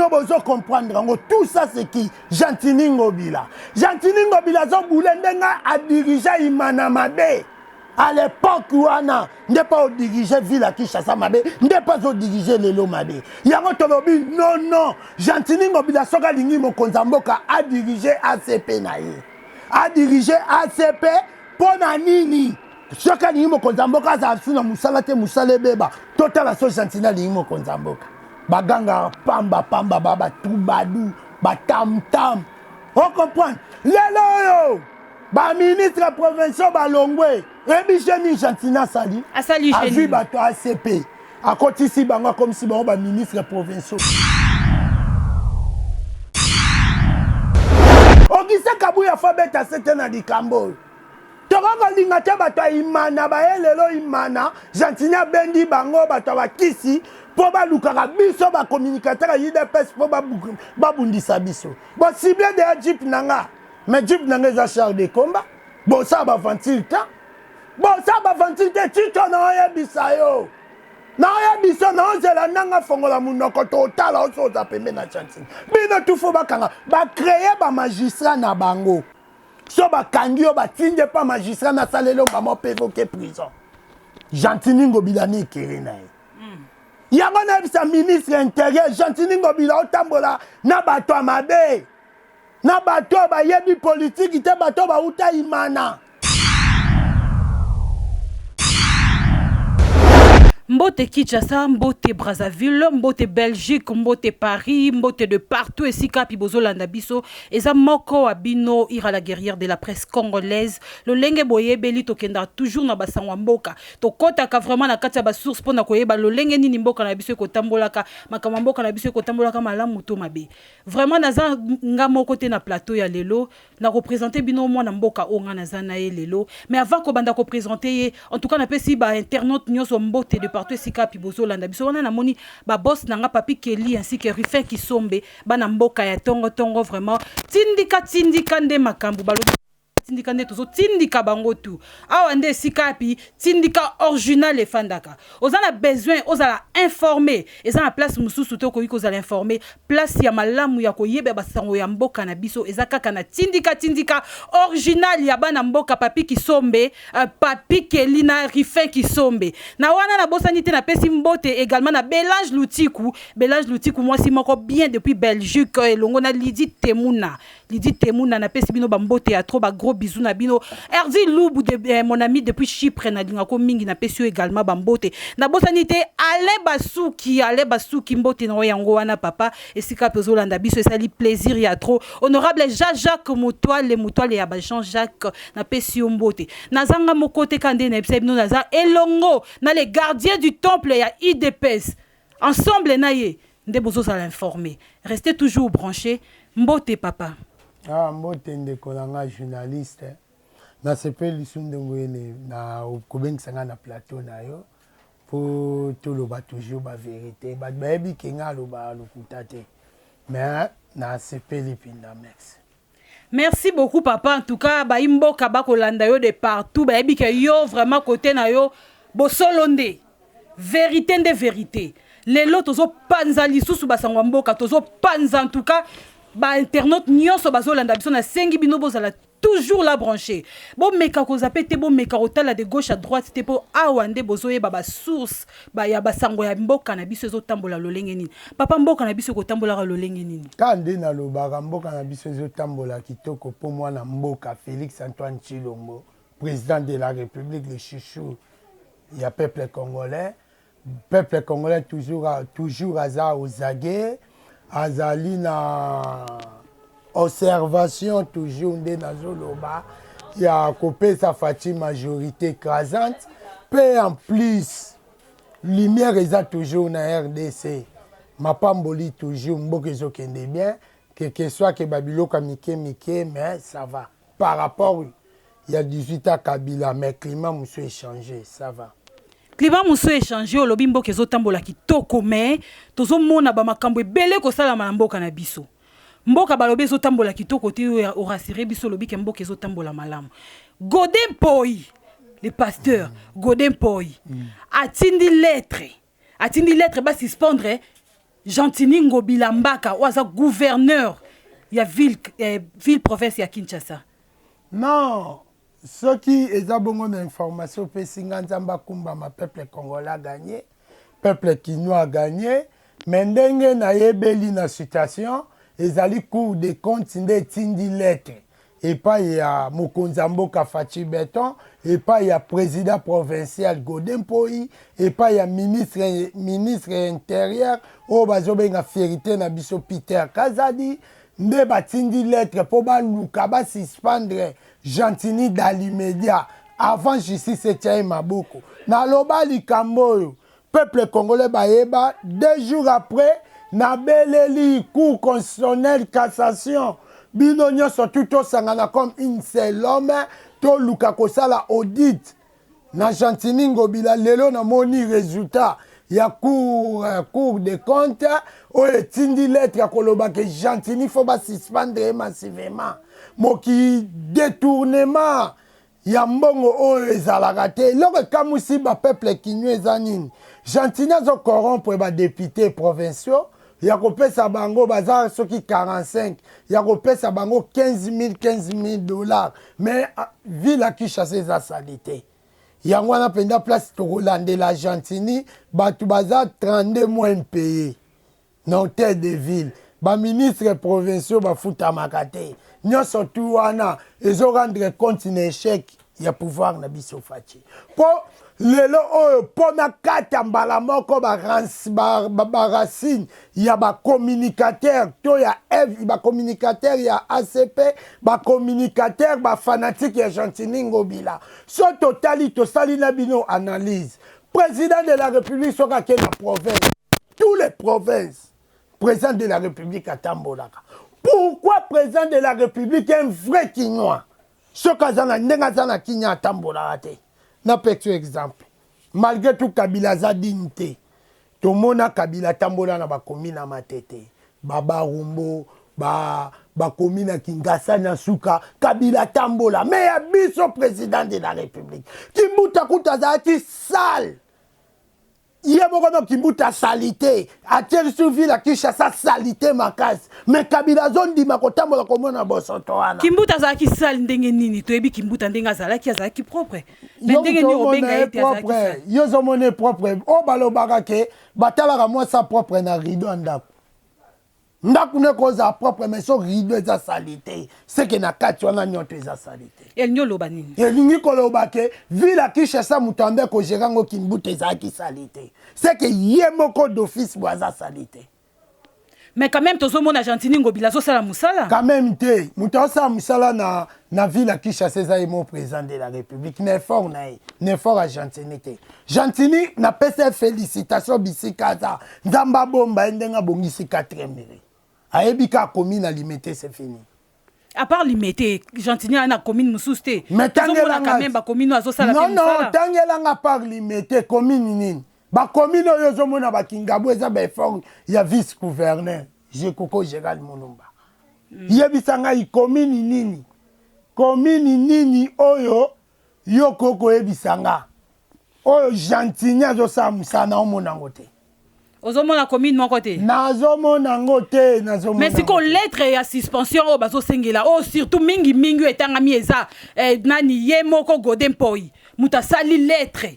Bino bozo comprendre yango. Tout ça, c'est qui? Gentiny Ngobila. Gentiny Ngobila azobule ndenge adirige Imana mabe à l'époque wana, nde mpo odirige ville ya Kinshasa mabe, nde mpo azodirige lelo mabe. Yango tolobi non, non. Gentiny Ngobila, soki alingi mokonzi ya mboka, adirige ACP na ye, adirige ACP. Mpo na nini? Soki alingi mokonzi ya mboka, azala su na mosala te, mosala ebeba. Totala so Gentiny alingi mokonzi ya mboka, baganga pamba pamba, ba batrubadu, batamtam. Ocomprendre? Lelo oyo baministre provinciaux balongwe. Oyebi geni Gentiny asali? Asali. Azwi bato ACP, akotisi bango, akomisi bango baministre provinciaux. Augustin Kabuya fa beta sete na likambo oyo. Tokoki kolinga te bato ya Imana baye lelo Imana. Gentiny abendi bango, bato ya bakisi, mpo balukaka biso bacommunicateur ya UDPS, mpo babundisa biso. Bocible deya jeep na nga, mais jeep na nga eza char de combat. Bosala baventure te, bosala baventure te. Tito, na oyebisa yo, naoyebisa, naozela ndanga fongola monoko, totala oso oza pembe na Gentiny. Bino tufo bakanga, bacreye bamagistrat na bango. So bakangi yo, batindi epa magistrat, nasaleli yo mama mpe prison. Gentiny Ngobila na ekere na ye. Yango nayebisa ministre intérieur Gentiny Ngobila, otambola na bato ya mabe, na bato oyo bayebi politiki te, bato oyo bauta Imana. Mbote Kinshasa, mbote Brazzaville, mbote Belgique, mbote Paris, mbote de partout esika pi bozolanda biso. Eza moko wa bino, Ira la guerrière de la presse congolaise. Lolenge boyebeli, tokenda toujours na basango mboka. Tokotaka vraiment na kati ya ba source mpona koyeba lolenge nini mboka na biso ekotambolaka, makambo ya mboka na biso ekotambolaka malamu to mabe. Vraiment naza nga moko te na plateau ya lelo. Na koprésente bino mwana mboka oyo nga naza na ye lelo. Mais avant kobanda koprésente ye, en tout cas napesi bainternaute nyonso mbote de partout esika pi bozolanda biso. Wana namoni baboss na nga, Papi Keli ainsi que Rufin Kisombe, bana mboka ya tongo tongo. Vraiment tindika tindika nde makambo balobi, tindika nde tozotindika bango tu. Awa nde esika yapi Tindika Original efandaka. Oza na besoin ozala informé, eza na place mosusu te okoki kozala informé. Place ya malamu ya koyeba basango ya mboka na biso eza kaka na Tindika, Tindika Original ya bana mboka, Papi Kisombe, Papi Keli na Rifin Kisombe. Na wana nabosani te, napesi mbote également na Belange Lutiku. Belange Lutiku, mwasi moko bien depuis Belgique, elongo na Lydie Temuna. Lydie Temuna, napesi bino bambote ya trop, bagros bisous na bino. Erdi Lubu de, mon ami depuis Chypre, nalingako mingi, napesi yo également bambote. Nabosani te Alain Basuki. Alain Basuki, mbote na yo yango wana, papa, esika mpe ozolanda biso, esali plaisir ya trop. Honorable Jean-Jacques Mutwale, Mutwale ya ba Jean-Jacques, napesi yo mbote. Nazanga moko te, ka nde nayebisa bino, naza elongo na les gardiens du temple ya UDPS. Ensemble na ye nde bozozala informé. Restez toujours branché. Mbote, papa. Ah, mbote ndeko na nga journaliste. Nasepeli lisu ndenge oyene na kobengisa nga na plateau na yo mpo toloba toujours bavérité. Bato bayebi ke nga aloba lokuta te, mais nasepeli mpenza. Merci. Merci beaucoup, papa. En tout cas, bayi mboka bakolanda yo de partout, bayebi ke yo vraiment côté na yo bosolo nde vérité nde vérité. Lelo tozopanza lisusu basango ya mboka, tozopanza. En tout cas bainternaute nyonso bazolanda biso, nasengi bino bozala toujours la branché, bomeka kozape te, bomeka kotala de gauche à droite te, mpo awa nde bozoyeba basource ba ya basango ya mboka na biso ezotambola lolenge nini. Papa, mboka na biso ekotambolaka lolenge nini? Ka nde nalobaka, mboka na biso ezotambola kitoko mpo mwana mboka Félix Antoine Tshilombo, président de la République, le chouchou ya peuple congolais. Peuple congolais toujours, toujours aza ozage, azali na observation toujours. Nde nazoloba ya kopesa Fatshi majorité écrasante, mpe en plus lumière eza toujours na RDC, mapamboli toujours, mboka ezokende bien, que soit ke babiloko ya mike mike, mais ça va par rapport ya 18 ans Kabila. Mais climat mosusu échangé, ça va. Climat mosusu échange. Olobi mboka ezotambola kitoko, mais tozomona bamakambo ebele kosalama na mboka na biso. Mboka balobi ezotambola kitoko te, oyo orassure biso, olobi ke mboka ezotambola malamu. Godé Mpoyi, le pasteur Godé Mpoyi, atindi lettre, atindi lettre basuspendre. Gentiny Ngobila Mbaka oyo aza gouverneur ya ville province ya Kinshasa. Non, soki eza bongo na information opesi nga, Nzambe akumbama, peuple congolais a gagné, peuple kinois a gagné. Mais ndenge nayebeli na situation, ezali Cour des comptes nde etindi lettre epai ya mokonzi ya mboka Fatshi Béton, epai ya président provincial Godé Mpoyi, epai ya ministre intérieur oyo bazobenga fierté na biso Peter Kazadi. Nde batindi lettre mpo baluka basuspendre Gentiny dans l'immédiat avant justice etia ye maboko. Naloba likambo oyo, peuple congolais bayeba. 2 jours après, nabeleli Cour constitutionnelle, cassation, bino nyonso tu tosangana comme une seule homme, toluka kosala audit na Gentiny Ngobila. Lelo namoni résultat ya Cour de compte oyo etindi lettre ya koloba ke Gentiny, faut basuspendre ye massivement. Moki détournement ya mbongo oyo ezalaka te. Eloko ekamwisi bapeuple kinois eza nini? Gentiny azocorrompre badéputé provinciaux ya kopesa bango, baza soki 45, ya kopesa bango 15 000 15 000 dollars. Mais ville ya Kinshasa eza sali te. Yango wana mpenza place tokolandela Gentiny. Bato baza 32 mois impayé na hôtel de ville, baministre provinciaux bafutamaka te. Nyonso tu wana ezorendre compte na échec ya pouvoir na biso Fatshi. Mpo lelo oyo, mpo na kata mbala moko baracine ya bacommunicateur to ya bacommunicateur ya ACP, bacommunicateur bafanatique ya Gentiny Ngobila, so totali, tosali na bino analyse, président de la République soki ake na province, tous les provinces président de la République atambolaka. Pourquoi président de la République, un vrai Kinois, soki aza na ndenge aza na Kinya, atambolaka te? Napesi exemple, malgré tout Kabila aza digne te, tomona Kabila atambola na bakomi na Matete, babarumbo, bakomi na Kingasani na suka, Kabila atambola. Mais ya biso président de la République, Kimbuta kuta azalaki sale, ye moko no Kimbuta asali te, atie sur ville ya Kinshasa asali te makasi, mais Kabila azondima kotambola komona bosoto wana. Kimbuta azalaki sale ndenge nini? Toyebi Kimbuta ndenge azalaki, azalaki propre. Mais ndenge nini obenga ye te azalaki sale? Yo ozomona ye propre. Oyo balobaka ke batalaka mwasi propre na rideau ya ndako. Ndako nde kozala propre, mais so rideau eza sali te, seke na kati wana nyonso eza sali te. Elingi oloba nini? Elingi koloba ke ville ya Kinshasa, moto ambe kogérer yango, Kimbuta, ezalaki sali te, seke ye moko d'office bo aza sali te. Mais quand même tozomona Gentiny Ngobila azosala mosala. Quand même te. Moto azosala mosala na ville ya Kinshasa eza ye mo président de la République na effort na ye, na effort ya Gentiny te. Gentiny, napesa ye félicitation bisika aza, Nzambe abomba ye ndenge abongisi 4 mairie. Ayebi ka akomi na Limete, c'est fini. À part Limete, Gentiny aza na commune mosusu te. Mais tozomona quand même bacommune oyo azosala mpe mosala. Non, tangelanga par Limete commune nini? Bacommune oyo ozomona bakingabu eza baeffort ya vice gouverneur Jekoko Gérald Mulumba. Yebisa ngai commune nini, commune nini oyo yo koki koyebisa nga oyo Gentiny azosala mosala? Na omona yango te. Ozomona commune moko te? Nazomona yango te. Mais sikoyo lettre ya suspension oyo bazosengela oyo, surtout mingimingi oyo etangami eza nani? Ye moko Godé Mpoyi moto asali lettre.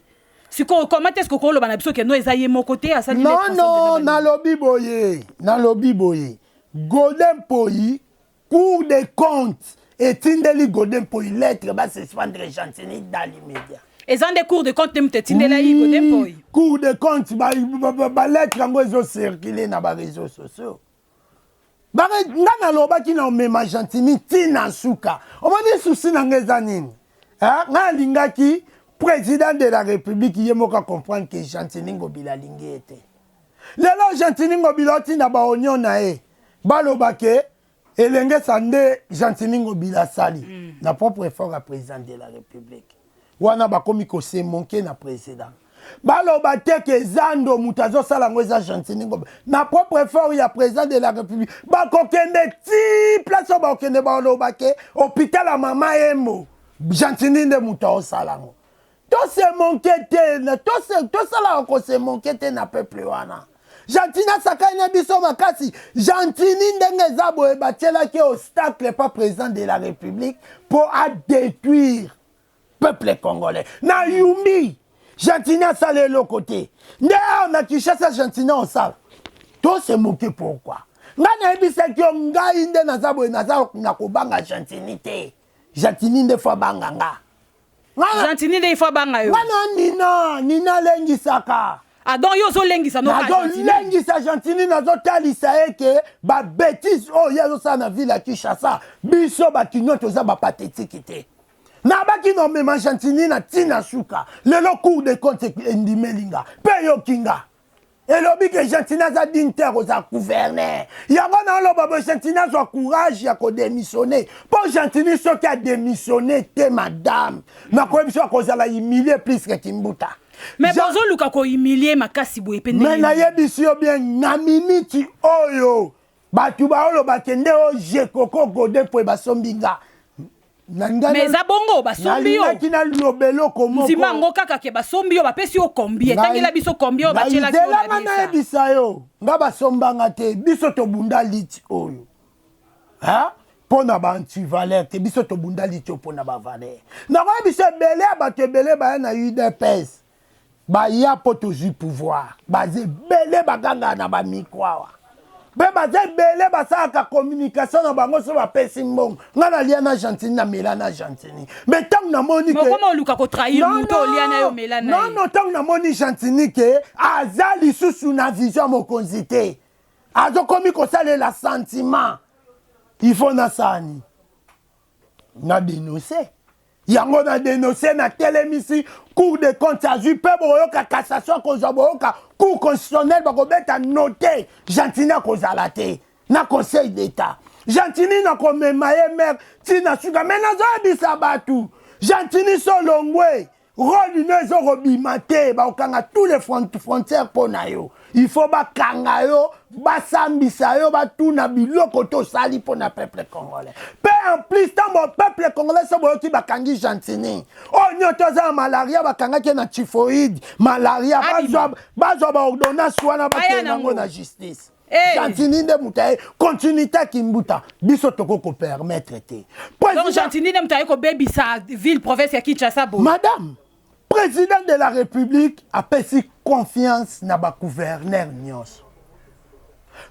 Sikoyo comment est ce que okoloba na biso ke no, eza ye moko te asali? Non, non, nalobi boye, Godé Mpoyi, Cour des comptes etindeli Godé Mpoyi lettre basuspendre Gentiny dans l'immédiat. Eza nde Cour de compte nde moto etindela ye Godé Mpoyi? Cour de compte, balettre yango ezocircule na baréseaux sociaux. Nga nalobaki na omema Gentiny ntina suka. Omoni, souci na nga eza nini? Ngai alingaki président de la République ye moko acomprendre ke Gentiny Ngobila alingi ye te. Lelo Gentiny Ngobila otinda baonion na ye baloba ke elengesa nde Gentiny Ngobila asali na propre effort ya président de la République. Wana bakomi kosemonke na président, baloba te ke zando moto azosala yango eza Gentiny Ngobila na propre effort ya président de la République. Bakokende ti place oyo bakokende, baloba ke hôpital ya Mama Yemo, Gentiny nde moto aosala yango. Tosemonke te, tosalaka kosemonke te na peuple wana. Gentiny asakani na biso makasi. Gentiny ndenge eza boye, batielaki obstacle pa président de la République mpo adétruire peuple congolais. Na Yumbi, Gentiny asala eloko te. Nde awa na Kinshasa, Gentiny osala tose moke. Pourquoi? Ngai nayebisaki yo, ngai nde naza boye, naza na kobanga Gentiny te. Gentiny nde faut abanga nga. Gentiny nde ifo abanga yo. Nga na nina nina alengisaka. Ah, donc yo ozolengisa? Nazolengisa Gentiny, nazotalisa ye ke babêtises oyo ye azosala na ville ya Kinshasa, biso bakinois toza bapathétique te. Nabaki na omema Gentiny na ntina suka. Lelo Cour de compte endimeli nga mpe eyoki nga, elobi ke Gentiny aza digne te akozala gouverneur. Yango naoloba boye, Gentiny azwa courage ya kodémissionner, mpo Gentiny soki adémissionner te, madame, nakoyebi so akozala humilie plus ke Kimbuta. Mais bozoluka kohumilie makasi boye mpe? Me nayebisi yo bien, na miniti oyo bato baoloba kende oyo Jekoko Gode mpo basombi nga. Mais eza bongo, basombi yo? Nalingaki naloba eloko moko. Ndima yango kaka ke basombi yo. Bapesi yo combien? Etangela biso combien oyo batielaki yo na Zelanga nayebisa yo, nga basombanga te. Biso tobunda lutte oyo mpo na baantivaleur te. Biso tobunda lutte oyo mpo na bavaleur. Nakoyebisa ebele ya bato ebele baya na UDPS, baya mpo tozwi pouvoir. Baza ebele bagangaka na bamicro awa, mpe baza ebele basalaka communication na bango so bapesi mbongo. Nga nalia na Gentiny, namela na Gentiny, mais ntango namoni Okoma oluka kotrahir moto olia na yo, mela na ye. Non, ntango namoni Gentiny ke aza lisusu na vision ya mokonzi te, azokomi kosalela sentiment, il faut nasani na dénonce yango. Na dénonce, natelemisi Cour de compte azwi mpe boyoka cassation akozwa, boyoka Cour constitutionnelle bakobeta note, Gentiny akozala te na Conseil d'État. Gentiny nakomema ye maire ntina suka. Me nazoyebisa bato, Gentiny so longwe, rôle no ezokobima te. Bakokanga tous les frontières mpo na yo. Il faut bakanga yo, basambisa yo, batuna biloko tosali mpo na peuple congolais. Mpe en plus, ntango peuple congolais so boyoki bakangi Gentiny, oyo nyonso aza na malaria, bakangaki ye na typhoïde, malaria, bazwa baordonnance wana, bakende yango na justice. Gentiny nde moto aye continuité Kimbuta, biso toko kopermettre te. Donc Gentiny nde moto aye kobebisa ville province ya Kinshasa boye? Madame, président de la République apesi confiance na bagouverneur nyonso,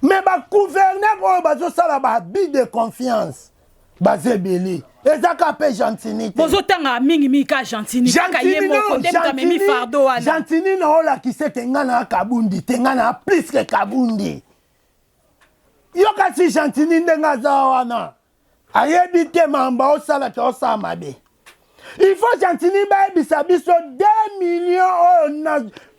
mais bagouverneur oyo bazosala baabus de confiance baza ebele. Eza kaka mpe Gentiny te. Bozotanga mingimingi ka Gentiny, kaka ye moko nde moto amemi fardeau wana. Gentiny na olakisa ete ngai na Kabundi te, ngai na plus ke Kabundi. Yo kasi Gentiny ndenge aza wana, ayebi te mamba osalaka, osala mabe. Il faut Gentiny bayebisa biso 2 millions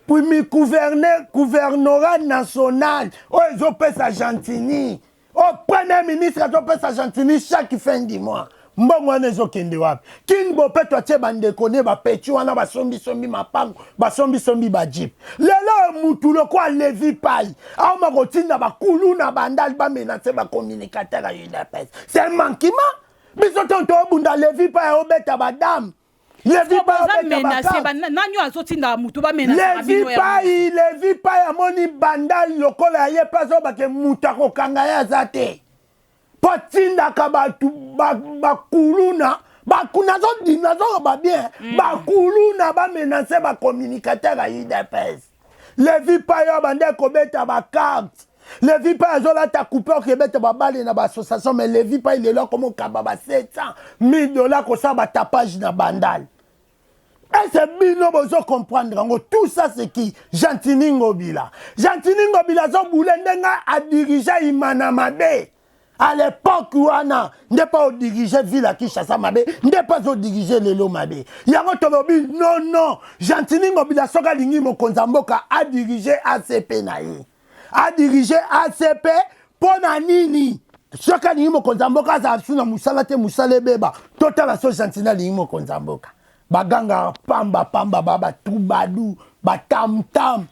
oyo na gouvernorat national oyo ezopesa Gentiny, oyo premier ministre azopesa Gentiny chaque fin du mois, mbongo wana ezokende wapi? Kini bopeto atie bandeko ne bapeti wana, basombisombi mapango, basombisombi bajeep. Lelo oyo mutu lokwa Levi Pai aoma kotinda bakulu na Bandali bamenacer bacommunicateur ya UDPS, c'est un manquement. Biso to tobunda, Levi Pai aobeta badame. Levi Nani azotinda motu? Levi Pai, Levi Pai amoni Bandali lokola ye mpe azobake moto akokanga ye aza te, mpo atindaka bato bakuluna, nazoloba bien, bakuluna bamenacer bacommunicateur ya UDPS. Levi Pai oyo abandi kobeta bacarte, Levi Pai azolata coupe okebeta babale na baassociation, mais Levi Pai lelo akomokaba ba 700 1000 dollar kosala batapage na Bandal. Ese bino bozo comprendre yango? Tout ça, c'est qui? Gentiny Ngobila. Gentiny Ngobila azobule ndenge adirige Imana mabe à l'époque wana, nde mpo odirige ville ya Kinshasa mabe, nde mpo azodirige lelo mabe. Yango tolobi non, non. Gentiny Ngobila soki alingi mokonzi ya mboka, adirige ACP na ye, adirige ACP. Mpo na nini? Soki alingi mokonzi ya mboka, azala su na mosala te, mosala ebeba. Totala so Gentiny alingi mokonzi ya mboka, bagangaka pamba pamba, ba batrubadu, batamtam.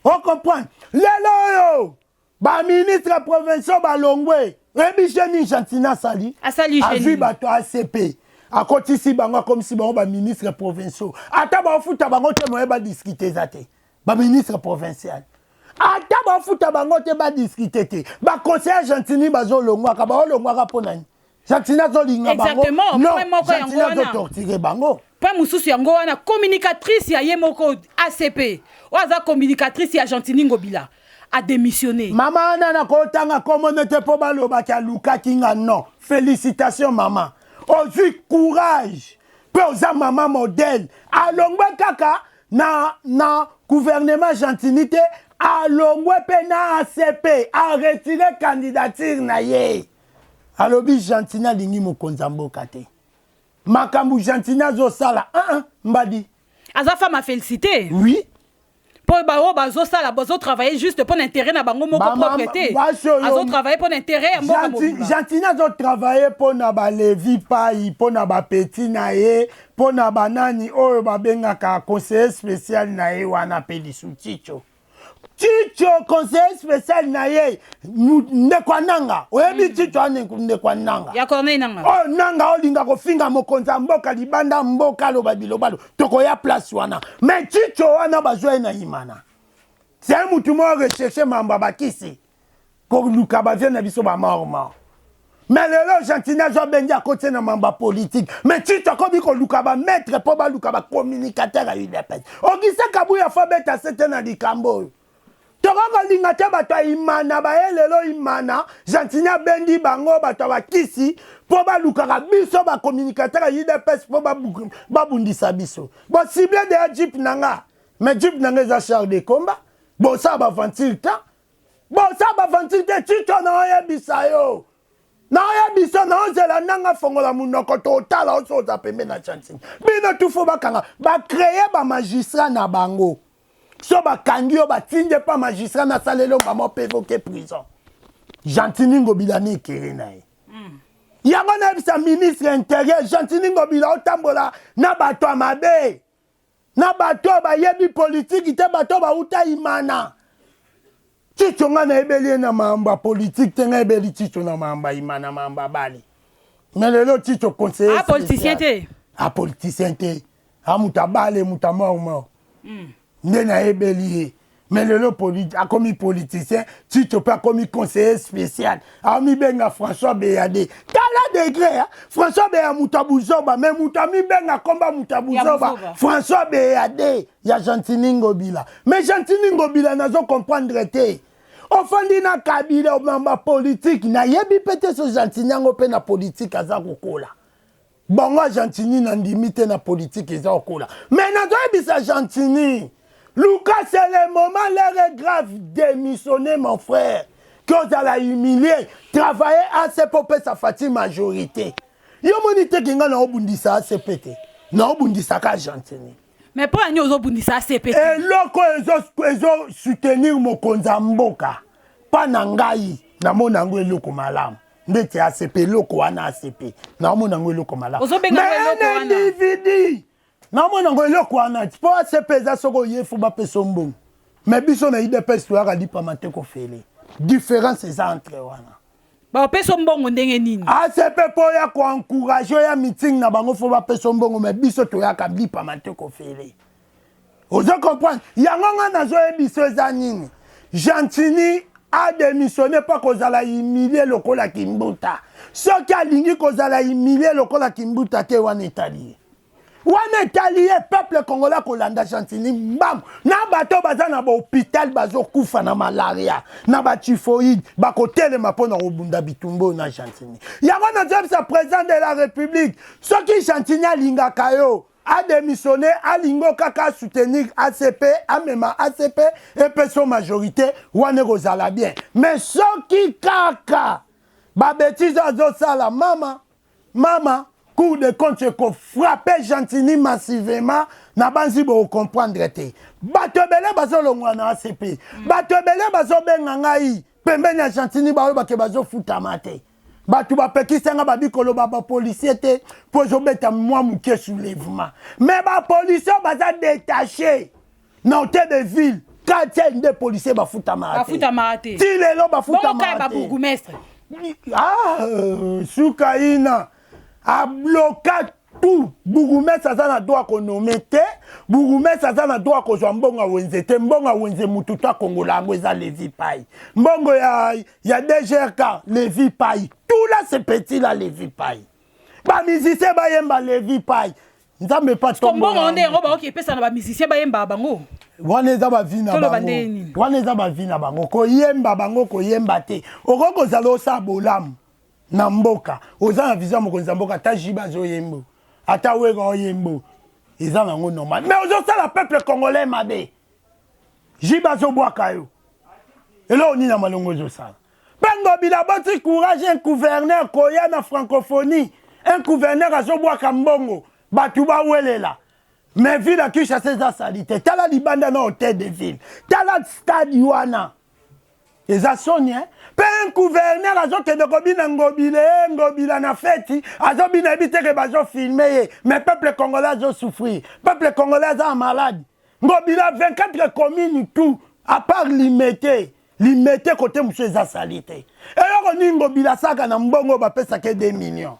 Ocomprendre? Lelo oyo baministre provinciaux balongwe, oyebi geni Gentiny asali? Azwi bato ACP, akotisi bango, akomisi bango baministre provinciaux. Ata baofuta bango te, moye badiscuter eza te. Baministre provincial. Ata bafuta bango te, badiscuter te. Baconseiller Gentini bazolongwaka, baolongwaka mpo nani? Gentini azolinga bango? Non, Gentini azotorturer bango. Point mosusu yango wana, communicatrice ya ye moko ACP, oyo aza communicatrice ya Gentini Ngobila, adémissionné. Mama wana, nakotanga komona te mpo balobaki alukaki nga. Non, félicitation mama, ozwi courage mpe oza mama modèle. Alongwe kaka na gouvernement Gentini te, alongwe mpe na ACP, aretirer candidature na ye. Alobi Gentini alingi mokonzi ya mboka te, makambo Gentini azosala uh -uh, mbadi. Aza femme à féliciter. Oui. Mpo baoyo bazosala, bazotravailler juste mpo na intérêt na bango moko propre te, azotravailler mpo na intérêt ya mboka mobimba. Gentini azotravailler mpo na balevi pai, mpo na bapeti na ye, mpo na banani oyo babengaka conseiller spécial na ye wana mpe lisu Chicho. Chicho, conseiller spécial na ye, ndeko ya Nanga, oyebi Chicho wana, ndeko ya Nanga. Ya Corneille Nanga. Oyo Nanga olinga kofinga mokonzi ya mboka libanda mboka, aloba bilobalo, tokoya place wana. Mais Chicho wana bazwa ye na Imana, c'est mutu moko recherche mambo ya bakisi, koluka bavie na biso bamort mort. Mais lelo Gentini azwa bengi, akotie na mambo ya politique. Mais Chicho akomi koluka bamaître mpo baluka bacommunicateur ya UDPS. Augustin Kabuya fo abeta se te na likambo oyo. Tokoki kolinga te bato ya Imana baye lelo Imana, Gentini abendi bango, bato ya bakisi, mpo balukaka biso bacommunicateur ya UDPS mpo babundisa biso. Bocibler deya jeep na nga, mais jeep na nga eza char de combat. Bosala baventure ta, bosala baventure te. Tito, na oyebisa yo, naoyebisa, naozela ndanga fongola monoko, totala oso oza pembe na Gentini. Bino tufo bakanga, bacréer bamagistrat na bango. So bakangi yo, batindi epa magistrat, nasaleli yo mama mpe oke prison. Gentini Ngobila na ekere na ye yango. Nayebisa ministre intérieur, Gentini Ngobila otambola na bato ya mabe, na bato oyo bayebi politiki te, bato oyo bauta Imana. Chicho, ngai nayebeli ye na makambo ya politike te, ngai yebeli Chicho na makambo ya Imana, makambo ya bale. Mais lelo Chicho conseiller. Apoliticien te. Apoliticien te, a moto abale, moto amort mort nde nayebeli ye. Mais lelo akomi politicien. Chicho mpe akomi conseiller spécial, amibenga François Beyade. Tala degré, François Beya, moto ya buzoba, mais moto amibenga komba moto ya buzoba, François Beyade ya Gentini Ngobila. Mais Gentini Ngobila, nazo comprendre te, ofandi na Kabila mamba politike. Nayebi mpe te so Gentini yango mpe na politike aza kokola bongo. Gentini, nandimi te na politike eza kokola. Mais nazoyebisa Gentini, luka, c'est le moment, l'heure est grave, démissionner mon frère, que ozala humilié. Travailler ACP, opesa Fati majorité. Yo moni te ke ngai naobundisa ACP te, naobundisaka Gentini. Mais mpo na nini ozobundisa ACP? Eloko ezosoutenir mokonzi ya mboka, mpa na ngai namona yango eloko malamu. Ndeti ACP, eloko wana ACP, naomona yango eloko malamu. Mais un individu, naomona yango eloko wana mpo ACP eza soki oye fo bapesa mbongo. Mais biso na UDPS toyaka lipama te kofele. Différence eza entre wana. Bapesa mbongo ndenge nini? ACP, mpo oya koencourager, oya meeting na bango, fo bapesa mbongo. Mais biso toyaka lipama te kofele. Ozo comprendre yango? Ngai nazoyebisa eza nini. Gentini adémissionné mpo kozala humilie lokola Kimbuta. Soki alingi kozala humilie lokola Kimbuta te, wana etali ye, wana etali ye. Peuple congolais kolanda Gentini mbangu na bato baza na bahôpital, bazokufa na malaria, na batyphoïde, bakotelema mpo na kobunda bitumba oyo na Gentini. Yango nazoyebisa président de la République, soki Gentini alingaka yo, adémissionné. Alingo kaka asoutenir ACP, amema ACP, epesa majorité, wana ekozala bien. Mais soki kaka babêtises azosala, mama mama, Cour de compte ekofrapper Gentini massivement. Na banzi bokocomprendre te. Bato ebele bazolongwa na ACP, bato ebele bazobenga ngai pembeni ya Gentini, bayobake bazofutama te. Bato bapekisanga, babi koloba bapolicier te mpo ezobeta mwa moke soulèvement. Mais bapolicier baza détaché na hôtel de ville, quartier nde policier bafutamaka te. Ti lelo bafutamaka te. Bourgmestre. Ah, suka ina abloka. Tout bourgmestre aza na droit konommer te, bourgmestre aza na droit kozwa mbongo ya wenze te. Mbongo ya wenze mutu to akongola yango eza Levi Pai. Mbongo ya DGRK Levi Pai. Tout là c'est petit là Levi Pai. Ba musicien bayemba Levi Pai. Nzambe pa to mbongo nde yango baoki epesa na ba musicien bayemba bango. Wana eza ba vie na bango. Wana eza ba vie na bango. Koyemba bango koyemba te. Okoki kozala osala bolamu na mboka, oza na vision ya mokonzi ya mboka, ata jiba azoyembo, ata wega oyembo, eza nango normal. Mais ozosala peuple congolais mabe. Jiba azobwaka yo. Eloko nini na malongo ozosala? Mpe Ngobila boti courage, un gouverneur koya na francophonie, un gouverneur azobwaka mbongo, bato bawelela. Mais ville ya Kinshasa eza sali te. Tala libanda na hôtel de ville, tala stade wana eza soni eh? Mpe un gouverneur azokende kobina Ngobila ye Ngobila na feti azobina, yebi te ke bazofilmer ye. Mais peuple congolais azosouffrir, peuple congolais aza na malade. Ngobila 24 communes tout à part Limete, Limete kote mosusu eza sali te. Eloko nini Ngobila asalaka na mbongo oyo bapesaka 2 millions?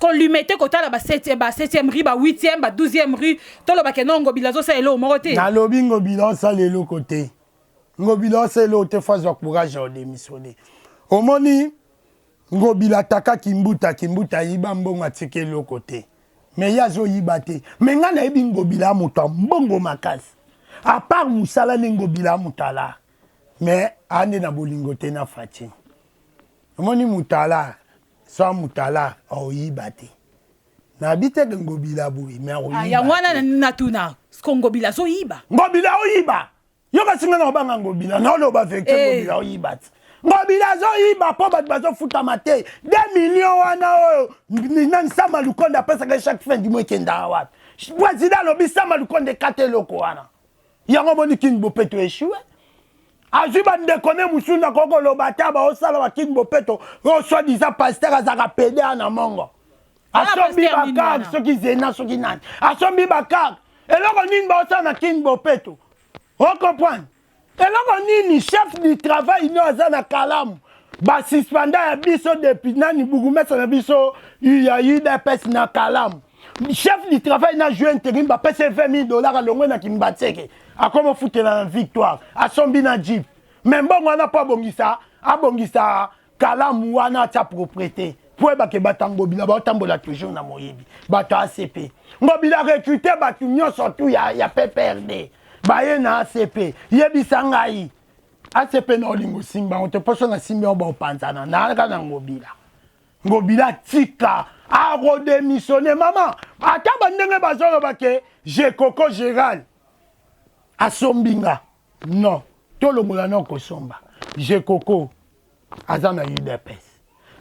Ko Limete, kotala ba 7e, ba 7e rue, ba 8e, ba 12e rue, tolobake no Ngobila azosala eloko moko te. Nalobi Ngobila osala eloko te. Ngobila osala eloko te, faut azwa courage ya odémissionner. Omoni Ngobila ataka Kimbuta, Kimbuta ayiba mbongo, atika eloko te. Mais ye azoyiba te. Mais ngai nayebi Ngobila moto ya mbongo makasi. À part mosala nde Ngobila moto ala, mais ande na bolingo te na Fatshi. Omoni moto ala so moto ala aoyiba te. Nayebi te ke Ngobila boye, mais aoyiba. Yango wana natuna ko Ngobila azoyiba. Ngobila oyiba. Yo kasi nga na obanga Ngobila, naoloba vérité. Ngobila oyiba ti. Ngobila azoyiba mpo bato bazofutama te. 2 million wana oyo nani Sama Lukonde apesaka chaque fin du mois ekendaka wapi? Président alobi Sama Lukonde ekata eloko wana. Yango omoni Kin Bopeto échoué. Azwi bandeko ne mosusu, nakoki koloba ata baosala bakini bopeto oyo soi-disant pasteur azalaka pede na mongo, asombi bakar, soki zena, soki nani, asombi bakar. Eloko nini baosala na Kin Bopeto? Ocomprendre eloko nini? Chef du travail no aza na Kalamu, basuspenda ya biso depuis nani, bourgmestre na biso ya UDPS na Kalamu, chef du travail na joue intérim, bapesi 20 000 dollars, alongwe na Kimbanseke, akoma ofutela na Victoire, asombi na jeep. Mais mbongo wana mpo abongisa Kalamu wana, atia propriété po oyebake bato ya Ngobila baotambola toujours na moyibi. Bato ya ACP, Ngobila recrute bato nyonso tu ya PPRD, baye na ACP. Yebisa ngai, ACP na olingo osimba yango te, mposo nasimbi yango baopanzana nayaka na Ngobila. Ngobila tika akodémissionner mama, ata bandenge bazoloba ke Jekoko Gérald asombi nga, non, tolongola na kosomba. Jekoko aza na UDPS,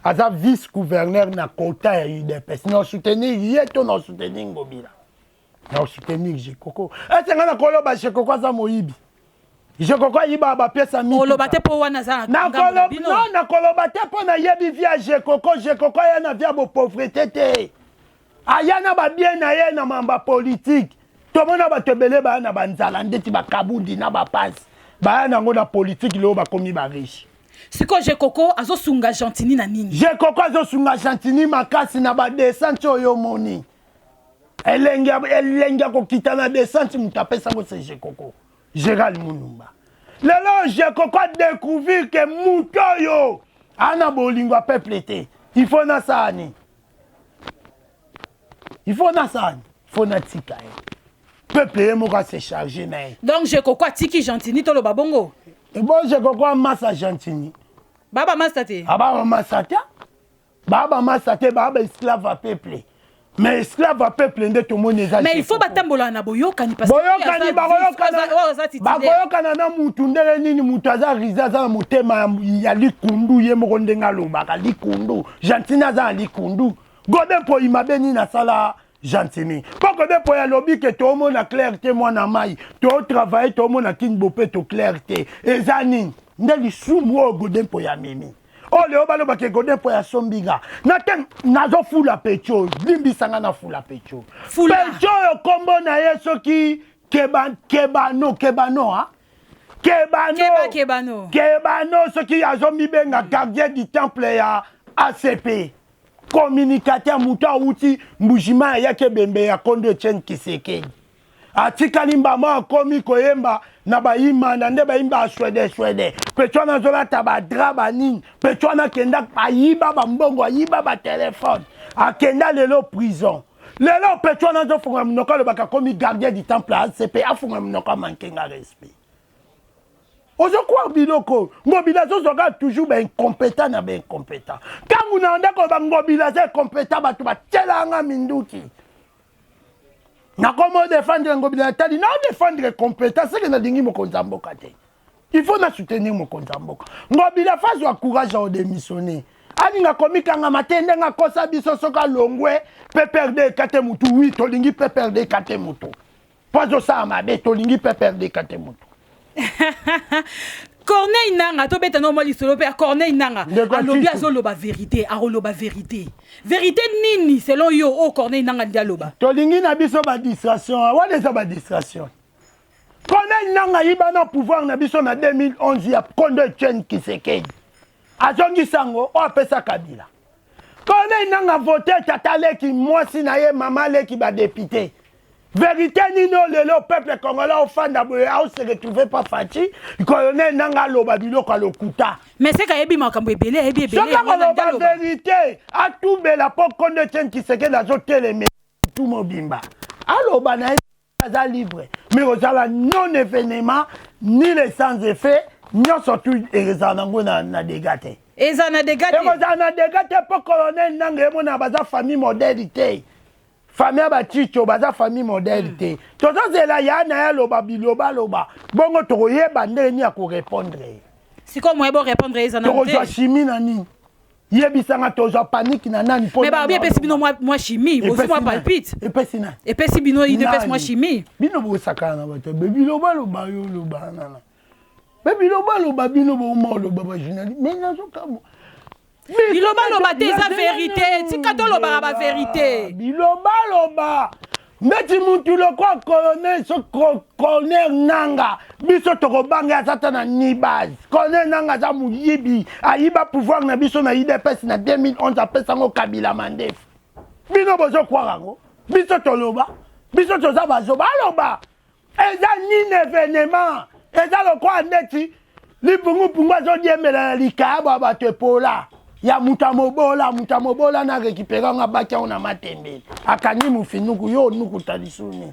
aza vice gouverneur na kota ya UDPS. Na soutenir ye to na soutenir Ngobila? Na soutenir Jekoko. Ese nga na koloba Jekoko aza moyibi? Jekoko ayiba bapièces ya Oloba te mpo wana aza non, nakoloba te mpo nayebi vie ya Jekoko. Jekoko aya na vie ya bopauvreté te, aya na babien na ye na mamba politique. Tomona bato ebele baya na banzala ndeti bakabundi na bapasi, baya nango na politike, lelo bakomi bariche. Sikoyo Jekoko azosunga Gentini na nini? Jekoko azosunga Gentini makasi na badescente oyo omoni, elengi elengi ya kokita na descente, moto apesango se Jekoko Gérald Munumba. Lelo Jekoko adécouvrir ke moto oyo ana bolingo ya peuple te. Il faut nasala nini? Il faut nasala nini? Faut natika ye, peuple ye moko ase charge na ye. Donc Jekoko atiki Gentini, toloba bongo? Bon, Jekoko amasa Gentini. Baba masa te. Ababa masa te, baba masa te, baba esclave ya peuple. Mais esclave ya peuple nde tomoni eza. Mais il faut batambola na boyokani. Boyokani, bakoyokana na mutu ndenge nini? Mutu aza rise, aza na motema ya likundu, ye moko ndenge alobaka likundu. Gentini aza na likundu. Gode Mpoyi mabe nini asala Gentini? Mpo Gode Mpoyi alobi ke toomona clair te, mwana mai totravaille, toomona Kini Bopeto clair te. Eza nini nde lisumu oyo Gode Mpoyi amemi oyo lelo balobaka Gode Mpoyi asombi nga na te? Nazofula peti oyo, limbisanga, nafula peti oyo. Peti oyo nkombo na ye soki Kebano, Kebano, ha Kebano, Kebano. Kebano, soki azomibenga gardien du temple ya ACP. Communicateur moto awuti Mbujimayi ayaki ebembe ya kondo Etienne Kisekedi. Atikali mbama akomi koyemba na bayimana nde bayimba swede swede. Petit wana azolata ba drap ba nini. Petit wana akenda ayiba ba mbongo ayiba ba telephone. Akenda lelo prison. Lelo petit wana azofungola monoko alobaka akomi gardien du temple ya ACP afungola monoko amanke nga respect. Ozo croire biloko Ngobila azozwa kaka toujours ba incompetent na ba incompetent. Ntango na ndako ba Ngobila aza incompetent bato batiela nga minduki. Nakomo défendre Ngobila natali na défendre compétent seke nalingi mokonzi ya mboka te. Il faut na soutenir mokonzi ya mboka. Ngobila fazwa courage ya démissionner. Alinga komikangama te ndenge akosa biso soki alongwe PPRD ekate mutu oui tolingi PPRD ekate mutu. Po azosala mabe tolingi PPRD ekate mutu. Corneille Nanga tobeta no mwa lisolo mpe ya Corneille Nanga alobi azoloba verité akoloba verité verité nini selon yo oyo Corneille Nanga nde aloba tolingi na biso ba distraction wana eza ba distraction Corneille Nanga ayiba na pouvoir na biso na 2011 ya Kondo Etienne Kisekedi azongisa yango oyo apesa Kabila Corneille Nanga vote tata leki mwasi na ye mama leki ba député verité nini oyo lelo peuple congolais ofanda boye ao se retrouver pa Fatshi colonel Nanga aloba biloko ya lokuta mais seka ayebi makambo ebele ayebi ebele soki akoloba verité atubela mpo kondo Etienne Tshisekedi azoteleme tu mobimba aloba na ye aza libre mais kozala non événement ni le sans effet nyonso tu ezala nango na, na dégâts te eza na dégâts te ekozala na dégâts te mpo colonel Nanga emona baza famille modèle te famille ya bachicho baza famille modèle te tozozela ya na ye aloba bilobaloba bongo tokoyeba ndenge nini ya korépondre ye sikoyo moye borépondre eza na tokozwa chimie na nini yebisanga tozwa panique na nani mais babi epesi bino mwa chimie bozwi mwa palpite epesi nani epesi bino UDPS mwa chimie bino bosakana na bato be bilobaloba yo oloba nana be bilobaloba bino bouma oloba bajournaliste mais nazokamwa bilobaloba te eza verité tika tolobaka baverité bilobaloba ndeti mutu lokwa colonel so colonel Nanga biso tokobanga aza ta na ni base colonel Nanga aza moyibi ayiba pouvoir na biso na UDPS na 2011 apesa yango Kabila mandefu bino bozokwaka yango biso toloba biso toza bazoba aloba eza nini evenement eza lokola ndeti lipungupungu azodiembela na likayabo ya bato epola ya moto ya mobola moto ya mobola na récupere yango abaki yango na matembele akangi mofinuku yo onukuta lisuni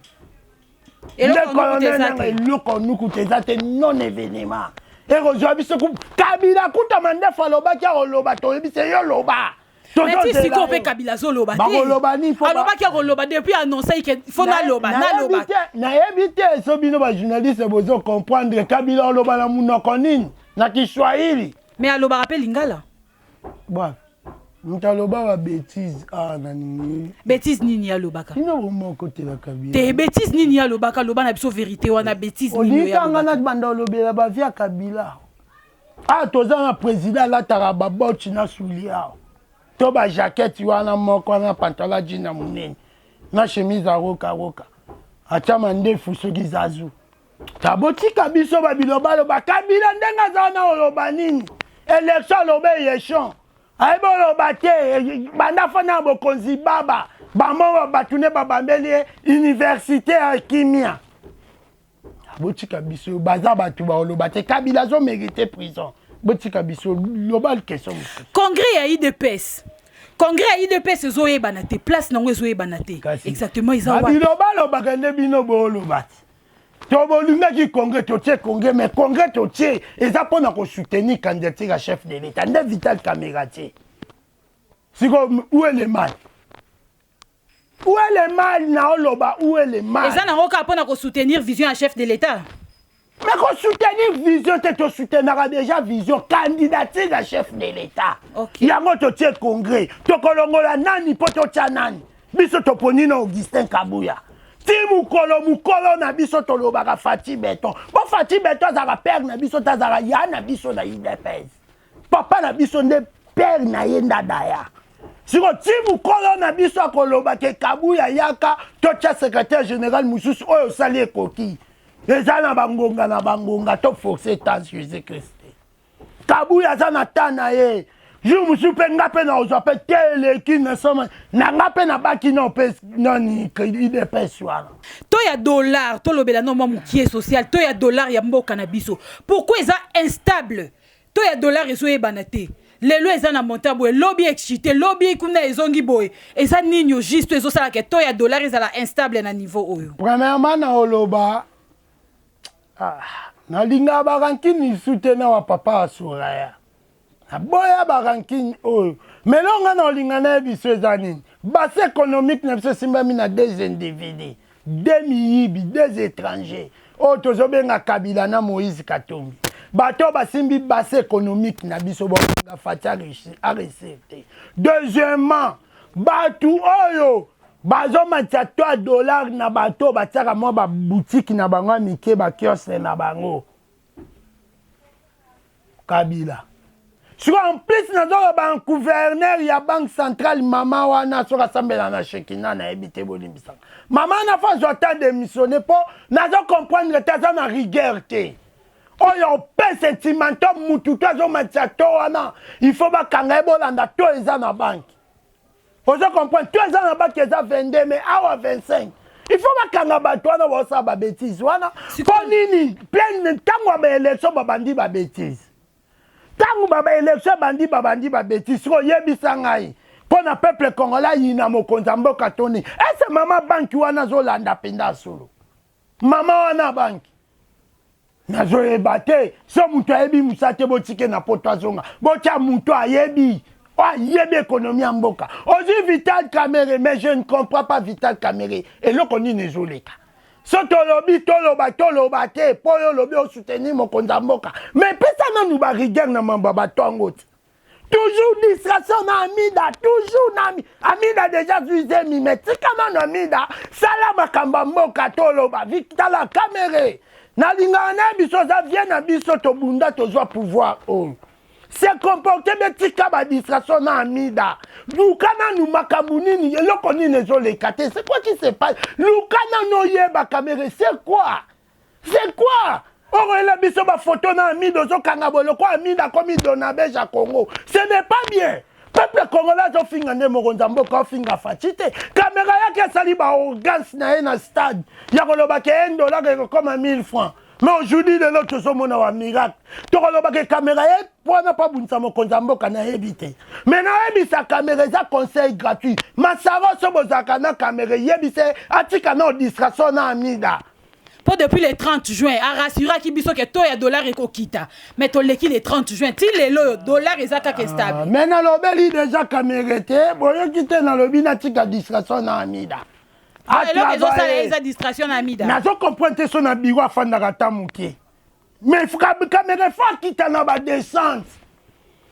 eloko onukuta eza te non événement ekozwa biso kabila kuta mandefu alobaki akoloba toyebise yo loba mais ti sikoyo mpe kabila azoloba te bakoloba nini alobaki akoloba depuis annonce ke fo naloba naloba nayebi te so bino bajournaliste bozo comprendre kabila oloba na monoko nini na kiswahili mais alobaka mpe lingala bref moto aloba ba bêtise ah na nini bêtise nini alobaka bino bomokotela kabila te bêtise nini alobaka aloba na biso vérité wana bêtise nini olikanga na banda olobela bavie ya kabila ah toza na président alataka baboti na soulier awa to bajaquette wana moko wana pantalon jean ya monene na chemise arokaroka atya mandefu soki zazu tabotika biso babilobaloba kabila ndenge aza wana oloba nini élection aloba eyechon ayebi oloba te banda fanda na bokonzi baba bamo bato nde babambeli ye université ya kimia botika biso baza bato baoloba te kabila azomérite prison botika biso loba question mosusu congrès ya UDPS congrès ya UDPS ezoyebana te place nango ezoyebana te exactement eza wapi bilobalobaka nde bino booloba te to bolingaki congrès totie congrès mais congrès totie eza mpona kosoutenir candidature ya chef de l'état nde Vital Kamerhe tie sikoyo où est le mal où est le mal na oloba où est le mal eza nango kaka mpona kosoutenir vision ya chef de l'état mais kosoutenir vision te tosoutenaka déjà vision candidature ya chef de l'état okay. yango totie congrès tokolongola nani mpo totya nani biso toponi na Augustin Kabuya ti mokolo mokolo na biso tolobaka Fatshi Béton mpo Fatshi Béton azalaka père na biso te azalaka ya na biso na UDPS papa na biso nde père na ye ndadaya siko ti mokolo na biso akoloba ke Kabuya yaka totya secrétaire général mosusu oyo osali ekoki eza na bangonga na bangonga to force temps Jésus Christ te Kabuya aza na ta na ye. Jour mosusu mpe nga mpe nakozwa mpe te eleki na soma na nga mpe nabaki na mpe nani udps wana. To ya dollar, tolobela no mwa mokie social, to ya dollar ya mboka na biso pourquoi eza instable? To ya dollar ezoyebana te, lelo eza na monta boye, lobi excité, lobi kuna ezongi boye. Eza nini au juste ezosalaka to ya dollar ezala instable na niveau oyo? Premièrement, na oloba, ah, nalingaka barankine lisu te na wa papa Asoraya. Naboya barankine oyo. Mais lelo nga na olinga nayebi biso eza nini. Base économique na biso esimbami na deux individus, deux miyibi, deux étrangers oyo tozobenga Kabila na Moïse Katumbi. Bato oyo basimbi base économique na biso, baolinga Fatshi aréussir te. Deuxièmement, bato oyo bazomatisa to ya dollar na bato oyo batiaka mwa babutiki na bango ya mike, bakiosque na bango, Kabila. Sikoyo en plus nazoloba gouverneur ya Banque centrale, mama wana, soki asambela na Shekina, nayebi te, bolimbisaka mama wana, fa azwa temps démissionner, mpo nazo comprendre te, aza na rigueur te. Oyo opesa ultimatum mutu to azomatisa to wana, il faut bakanga ye. Bolanda to eza na banque, ozo comprendre, to eza na banque eza 22, mais awa 25. Il faut bakanga bato wana baosala babêtises wana. Mpo nini? Plein ntango ya baélection babandi babêtises, ntango baélection ebandi, babandi babêtises. Sikoyo oyebisa ngai, mpo na peuple congolais ayina mokonzi ya mboka toni ese mama banki wana azolanda mpenza solo mama wana banki, nazoyeba te. So moto ayebi mosala te, botike na poto azonga, botya moto ayebi, oyo ayebi économie ya mboka. Ozwi Vital Kamerhe, mais je ne comprends pas Vital Kamerhe, eloko nini ezoleka? So tolobi, toloba, toloba te, mpo oyo olobi osoutenir mokonzi ya mboka, mais pesa nanu barigueur na mambo ya bato yango te. Toujours distraction na Amida, toujours na Amida. Déjà zwi zemi, mais tika nano Amida, sala makambo ya mboka. Toloba, tala Kamerhe, nalingaka na biso, oza vie na biso, tobunda, tozwa pouvoir oyo, se comporte be. Tika badistraction na Amida, luka nanu makambo nini, eloko nini ezoleka te. C'est quoi qui se passe? Luka nanu oyeba, Kamerhe, c'est quoi, c'est quoi? Okoyela biso bafoto na Amida, ozokanga boye lokwa Amida akomi Donabeja ya Congo. Ce n'est pas bien. Peuple congolais azofinga nde mokonzi ya mboka, ofinga Fatshi te. Kamerhe yaki asali baarrogance na ye na stade ya kolobaka 1 dollar ekokoma 1000 francs, mais aujourd'hui lelo tozomona wa miracle. Tokolobaka Kamerhe ye mpona mpo abundisa mokonzi ya mboka, nayebi te. Mais nayebisa Kamerhe, eza conseil gratuit, masaro, so bozalaka na Kamerhe, yebisa atika na distraction na Amida. Mpo depuis le 30 juin arassuraki biso ke to ya dollar ekokita, mais toleki le 30 juin, ti lelo oyo dollar eza kaka stable. Ah, mais nalobeli déjà Kamerhe te, boyoki te, nalobi natika distraction na Amida. Eloko ezosala eza distraction na Amida. Nazo comprendre te, so na biro afandaka ata moke, mais Kamerhe fo akita na badescente,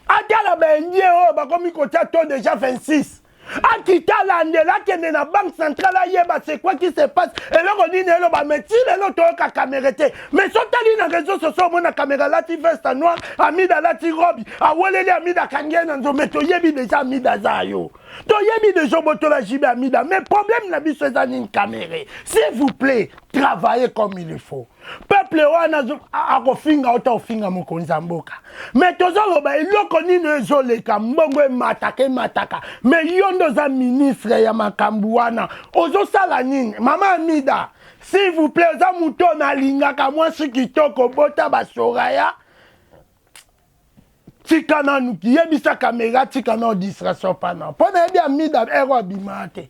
atala baindien oyo bakomi kotia to déjà 26. Akita, alandela, akende na Banque centrale, ayeba c'est quoi qui se passe, eloko nini eloba. Mais ti lelo toyoka Kamerhe te. Mais so tali na réseau sociaux, omona Kamerhe alati veste noire, Amida alati robe, aweleli Amida, akangi ye na nzombe. Toyebi déjà Amida aza yo, toyebi déjà obotola jibe Amida. Mais problème na biso eza nini? Kamerhe, s'il vous plaît, travaillez comme il faut. Peuple wana akofinga ota ofinga mokonzi ya mboka, mais tozoloba eloko nini ezoleka? Mbongo emataka, emataka, mais yo nde oza ministre ya makambo wana, ozosala nini? Mama Amida, s'il vous plaît, oza moto oyo nalingaka, mwasi kitoko, bota basoraya. Tika nanu, yebisa Kamerhe tika na distraction pana, mpo nayebi Amida ero abimaka te.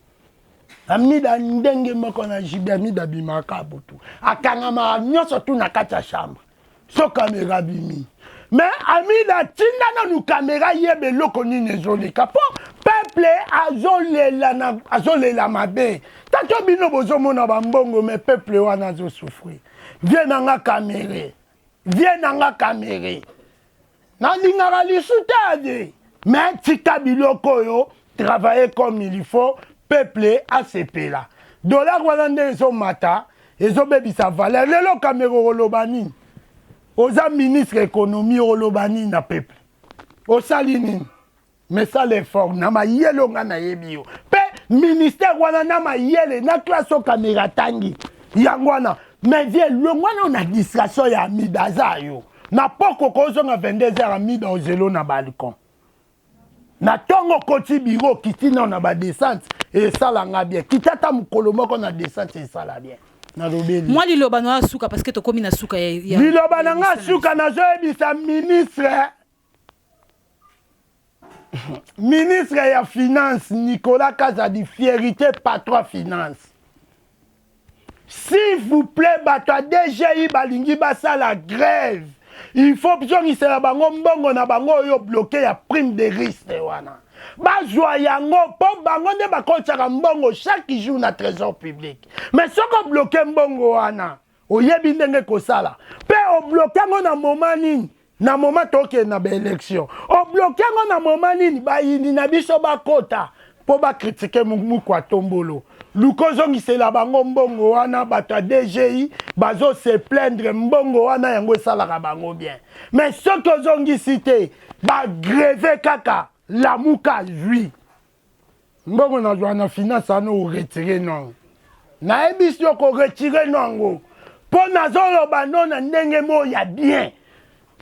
Amida ndenge moko na jibe, Amida abimaka butu, akangamaka nyonso tu na kati ya chambre. So Kamerhe abimi, mais Amida tinda nanu Kamerhe, yeba eloko nini ezoleka, mpo peuple azolela na azolela mabe. Tato bino bozomona bambongo, mais peuple wana azosouffrir. Vie nanga Kamerhe, vie nanga Kamerhe, nalingaka lisu te ade, mais tika biloko oyo, travailler comme il faut, peuple asepela. Dollar wana nde ezomata, ezobebisa valeur. Lelo Kamerhe oloba nini? Oza ministre économie, oloba nini na peuple? Osali nini? Mais sala effort na mayele oyo nga nayebi yo mpe ministère wana na mayele na classe oyo Kamerhe atangi yango wana. Mais vie, longwa wana na distraction ya Amida. Aza yo na poko kozonga 22 heures, Amida ozelo na balcon. Na ntongo okoti bureau, okiti nao na badescente, esala nga bien. Kita ata mokolo moko na descente, esala bien. Nalobeli. Mwa liloba na ya suka, parce que tokomi na suka ya Liloba na nga suka, nazoyebisa ministre ya finance Nicolas Kazadi, fierité patron finance, s'il vous plaît, bato ya DGI balingi basala grève. Il faut zongisela bango mbongo na bango oyo bloqué ya prime de risque wana. Bazwa yango, mpo bango nde bakotiaka mbongo chaque jour na trésor public. Mais soki obloquer mbongo wana, oyebi ndenge kosala mpe obloquer yango na moment nini? Na moment tokende na baélection. Obloquer yango na moment nini? Bayini na biso bakota mpo bacritiquer mukwa tombolo. Luka ozongisela bango mbongo wana. Bato ya DGI bazose plaindre, mbongo wana yango esalaka bango bien. Mais soki ozongisi te, bagrève kaka. Lamuka zwi mbongo nazwa na finance wana, oretirer nongo. Nayebisi yo, koretirer nongo, mpo nazoloba no na ndenge moko ya bien.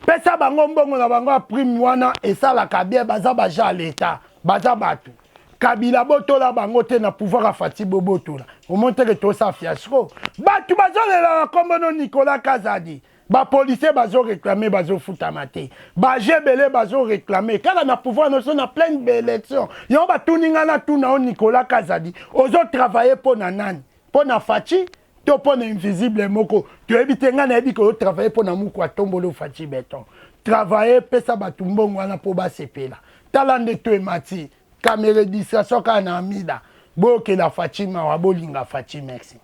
Pesa bango mbongo na bango ya prime wana, esalaka bien. Baza baja ya leta, baza bato Kabila botola bango te. Na pouvoir ya Fatshi bobotola, omoni teke tosala fiasco. Bato bazolela na nkombo no Nicolas Kazadi. Bapolicier bazoréclamer, bazofutama te. Baje ebele bazoréclamer kaka na pouvoir nyonso na pleine baélection. Yango batuni nga na tuna o Nicolas Kazadi: ozotravailler mpo na nani? Mpo na Fatshi to mpo na invisible moko toyebi te? Ngai nayebi ke ozotravailler mpo na muku atomboli Fatshi Béton. Travaille, pesa bato mbongo wana mpo basepela. Tala nde to emati caméra distraction kaka na amida. Boyokela Fatshi mawa, bolinga Fatshi. Merci.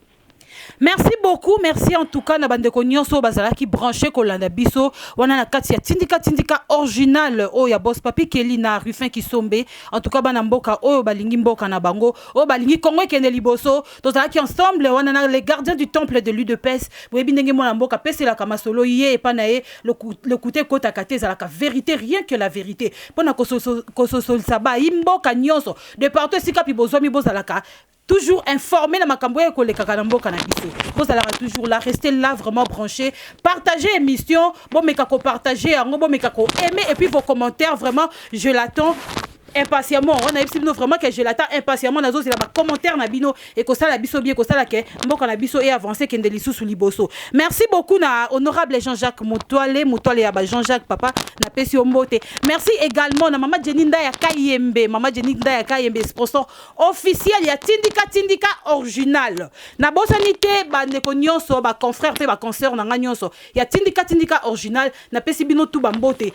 Merci beaucoup, merci en tout cas na bandeko nyonso bazalaki branché kolanda biso wana na kati ya Tindika Tindika Original oyo ya boss Papi Keli na Rufin Kisombe. En tout cas, bana mboka oyo balingi mboka na bango, oyo balingi Kongo ekende liboso, tozalaki ensemble wana na les gardiens du temple de l'UDPS. Boyebi ndenge mwana mboka apeselaka masolo ye epa na ye, lokuta ekotaka te, ezalaka vérité, rien que la vérité, mpona kososolisa bayi mboka nyonso de partout esika mpi bozwami. Bozalaka toujours informé na makambo oyo ekolekaka na mboka na biso. Bozalaka toujours là, restez là, vraiment branché. Partagez émission, bomeka kopartager yango, bomeka koaimer, et puis vos commentaires, vraiment, je l'attends impatiemment. On a bino vraiment que je l'attends impatiemment. Nazozela bacommentaire na bino, ekosala biso bien, ekosala ke mboka na biso e avance, kende lisusu liboso. Merci beaucoup na honorable Jean-Jacques Motwale, Motwale ya ba Jean-Jacques, papa, napesi yo mbote. Merci également na mama Jenny Ndaya Kayembe, mama Jenny Ndaya Kayembe, sponsor officiel ya Tindika Tindika Original. Nabosani te bandeko nyonso, baconfrère mpe baconsoeur na nga nyonso ya Tindika Tindika Original, napesi bino tu bambote.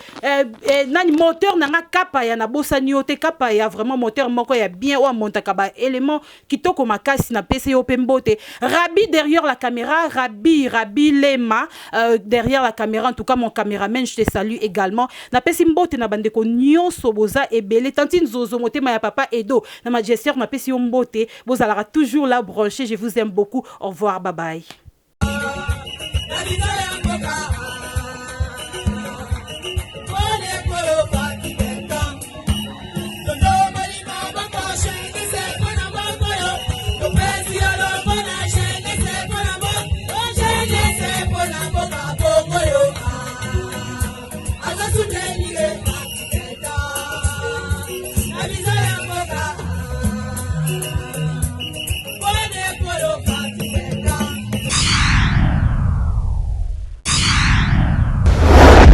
Nani moteur na nga kapa ya, nabosani yo te kapa ya, vraiment moteur moko ya bien oyo amontaka baélément kitoko makasi, napesi yo mpe mbote. Rabi derrière la caméra, Rabi, Rabi Lema derrière la caméra, en tout cas mon caméraman, je te salue également. Napesi mbote na bandeko nyonso, boza ebele. Tantine Zozo, motema ya papa Edo na majesteur, napesi yo mbote. Bozalaka toujours là branché, je vous aime beaucoup. Au revoir, bye bye.